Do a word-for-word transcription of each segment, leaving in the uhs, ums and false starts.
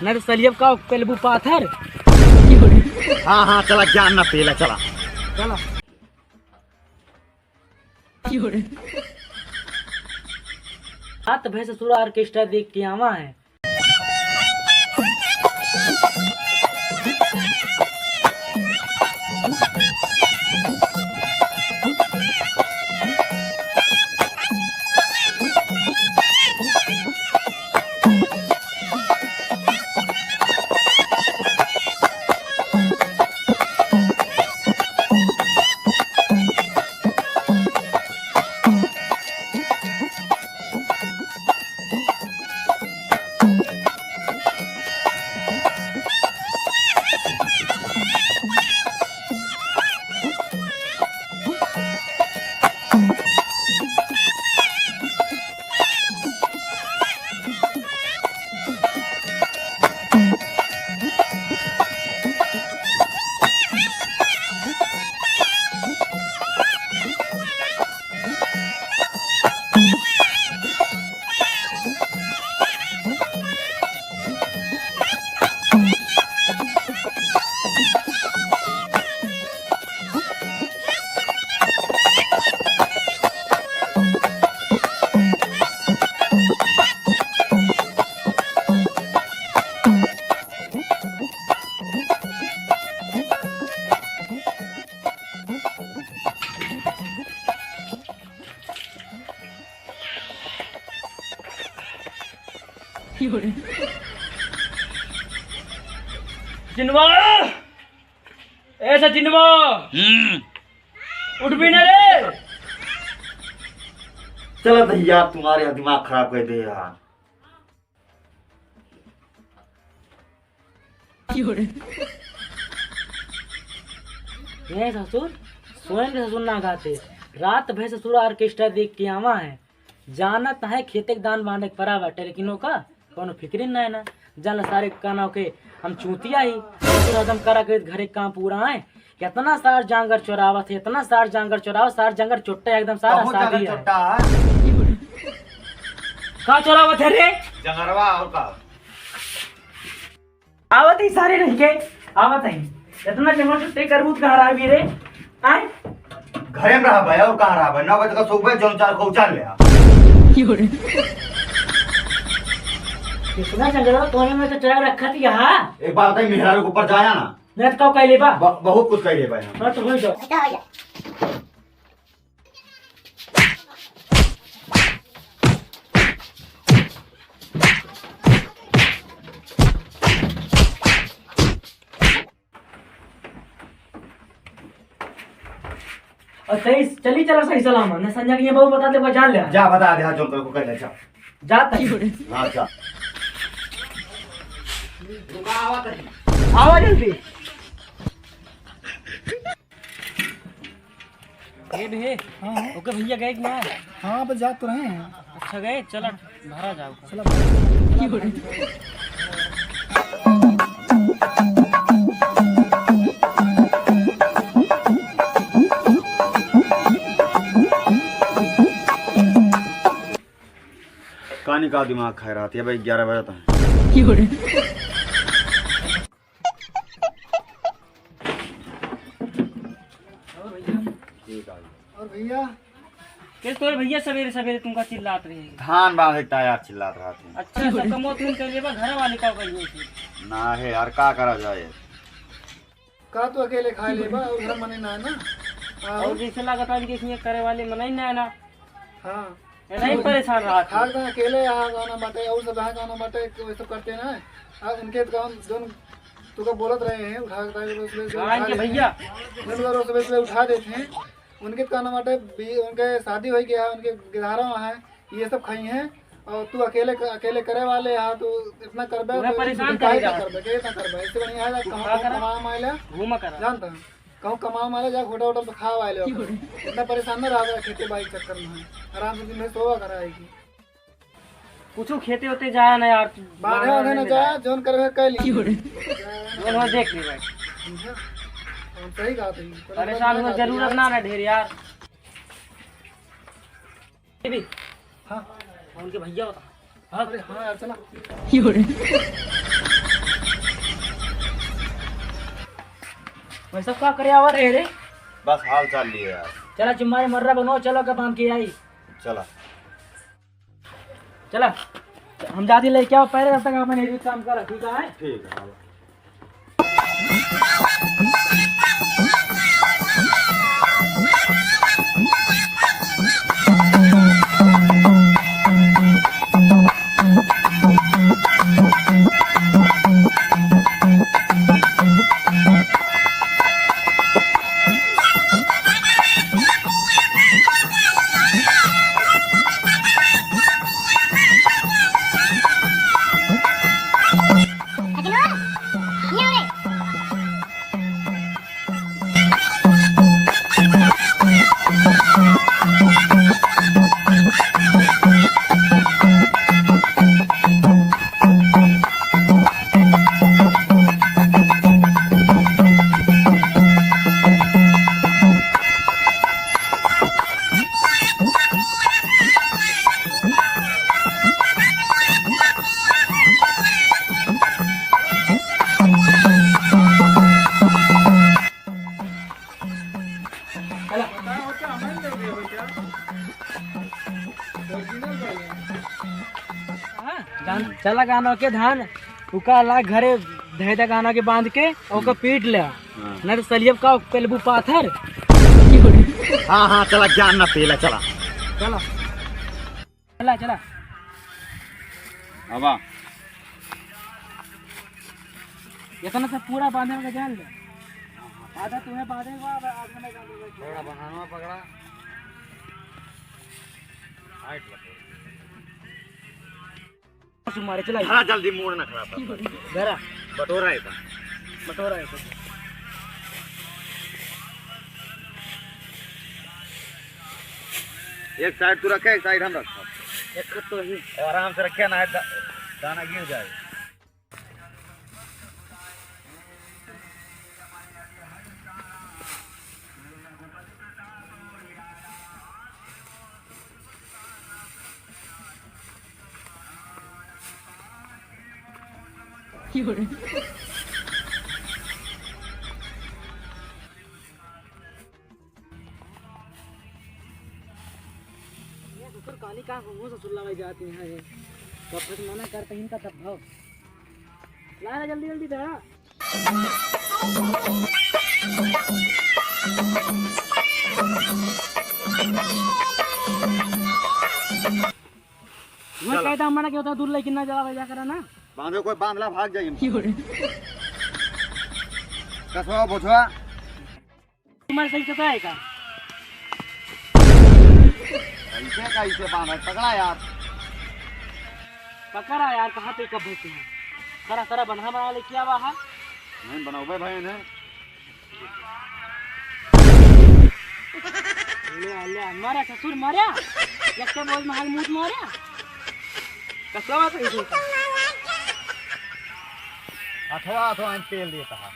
ना तो सलियब का पेलबू पाथर। हाँ, हाँ, चला, ज्ञान ना पेला, चला। चला। रात भर ससुरा ऑर्केस्ट्रा देख के आवा है। जिनवा, ए सचिनवा, हम्म। उठ भी ना रे। चला भैया, तुम्हारे यहाँ दिमाग खराब कर दे यार। ए ससुर, सोएन के ससुर ना गाते। रात भर ससुर ऑर्केस्ट्रा देख के आवा है। जानत है खेते के दान बांधे के परा बाटे, लेकिन ओका कौनो फिक्रिन ना है ना। जान सारे का नाव के हम चूतिया ही। ससुर हरदम करा के घरे के काम पूरा है। कितना सार जांगर चोरावत है, इतना सार जांगर चोरावत, सार जांगर चोट्टा एकदम सारा बहुत शादी ज्यादा है। चोट्टा है। का चोरावत है रे? जंगरवा और का? आवत ही सारे नहीं के, आवत ही। इतना जंगल चोट्टे करबूत कहाँ रहा भी रे? आए? घरे में रहा भाई, और कहाँ रहा भाई? नौ बजे का सुबह जौन चार को उचार ले आ। कितना जंगल हो, तोने में तो चोरा रखा थी यहाँ। एक बात बताई, मेहरारू के ऊपर जाया ना। नहीं तो कब कह लेबा? ब-, बहुत कुछ कह लेबा यहाँ। हाँ, तो वही जाओ। और सही, चली चला सही सलामत। न संजय के ये बहू बता दे, वो जान ले। जा बता दे, हाँ, जो तेरे को कह ले, जा। जा तक। हाँ, जा। आवा जल्दी। ए बे, हाँ, हाँ। ओके भैया गए कि ना? हाँ, बस जा तो रहे हैं। अच्छा गए, चला भरा जाओ। चला भरा। कानी का दिमाग खाए रहती है भाई, ग्यारह बजे तक। ठीक है। और भैया? के तोरे भैया सवेरे सवेरे तुमका चिल्लात रहे? धान बांधे के यार चिल्लात रहते हैं। अच्छा, सब कमो तुम कर लेबा, घर वाले का करियो फिर? ना है यार, का करा जाए? का तू अकेले खा लेबा और घर मने ना है ना? हाँ। और जैसे लागत है कि इसमें करे वाले मने ना है ना? हाँ। ये नहीं परेशान रहा तू। खाक तो अकेले यहाँ गाना बाटे और सब यहाँ गाना बाटे, वो सब करते ना। हाँ, उनके काम जोन तुका बोलत रहे हैं, उठा के ताकि रोज सुबह से हाँ, उठा इनके देते भैया। हैं। दिन भर रोज सुबह सुबह उठा देते हैं। उनके का नाम बाटे, बी-, उनके शादी हो गया है, उनके गिरधारा वहाँ है, ये सब खाई हैं। और तू अकेले क-, अकेले करे वाले यहाँ, तू इतना करबे, उन्हें तो परेशान तू काहे करे ना रहा। करबे, के इतना करबे? इससे बढ़िया है, तू कहाँ का करा? कमा मायला, घूमा करा। जानता है? कहूँ कमावा मारे जा, होटल वोटल पे खावा आए ले। इतना परेशान ना रहा, खेती बाड़ी के चक्कर में है। आराम से दिन भर सोवा करा है कि। कुछ खेते होते जाया ना यार, बांधे वांधे ना जाया, जौन करे है कह ली। जौन हो देख ले भाई। हम सही कहा था ये। परेशान हो जरूरत ना ना ढेर यार। ये भी। हाँ। उनके भैया होता। हाँ। अरे हाँ यार, चला। वैसे का करे आवा रहे रे? बस हाल चाल लिए यार। चला चुम्मा रे मर्रा बनो, चलो का बांध के आई। चला। चला, हम जाती लेके आओ, पहले जब तक अपन एरी काम करा, ठीक है? ठीक है, हाँ। हाँ, गान-, चला गाना के धान, उका ला घरे धै दे गाना के बांध के, ओका हम्म। पीट ले। हाँ। ना तो सलियब का पेलबू पाथर। हाँ, हाँ, चला, ज्ञान ना पेला, चला। चला। चला, चला। आवा। इतना से पूरा बांधे का जान ले। आधा तुम्हें बांधे का, आधा मैं बांधे का। पकड़ा, बहानवा पकड़ा। हाइट लगे। मारे चला। हाँ, जल्दी मूड़ ना खराब कर। घरा। बटोरा है का? बटोरा है का? एक साइड तू रखे, एक साइड हम रखो। एक तो ही। और आराम से रखे ना, दा-, दाना गिर जाए। ये ससुर काली का हो, ससुर लगा जाते हैं ये। कब तक मना करते हैं इनका तब भाव। ला रे जल्दी जल्दी धरा। वो चलो। कायदा मना के होता दूर लेकिन ना जला जा करा ना। बांधो कोई बांध ला भाग जाइए। कसवा बोझवा। तुम्हारे सही पता है का? कैसे, कैसे बांधा? पकड़ा यार। पकड़ा यार, कहाँ पे कब भूखे हैं? करा, करा, बन्हा बना ले, क्या हुआ है? नहीं बनाओ बे भाई इन्हें। ले, ले, मारा ससुर, मारा। एक तो बोल, महल मूत मारा। कसवा तो इसी। अथवा, अथवा हम तेल देता है।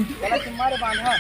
चला, तुम्हारे बांधा।